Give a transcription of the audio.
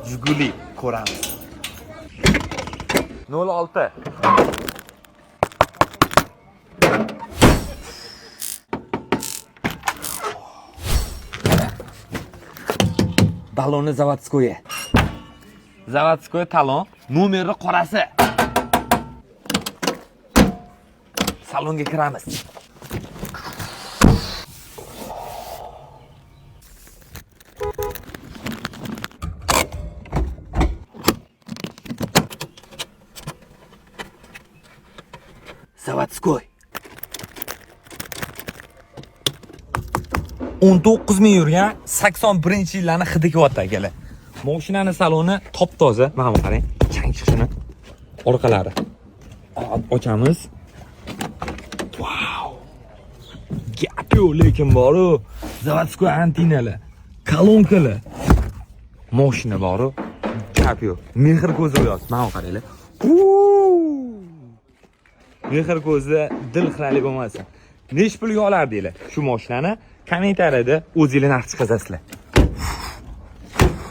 Jiguli ko'ramiz. 06. Balonni заводской. Заводской talon, nomeri qorasi. Salonga kiramiz. Заводской. 19 ming yurgan, 81-yillarni hidi kelyapti, akalar. Mashinani saloni top toza. Mana bu qarang, chang chiqishini. Orqalari. Ochamiz. Vau. Gap yo'q, lekin boru. Заводской antinalar, kolonkalar. Mashina boru. Gap yo'q. Mehr ko'zi yoz. Mana bu qaranglar. Uuu. Mehr ko'zi dil xiralik bo'lmasin. Nech pulga olardinglar shu mashinani? Kommentariyada o'zinglar narx chiqazasizlar.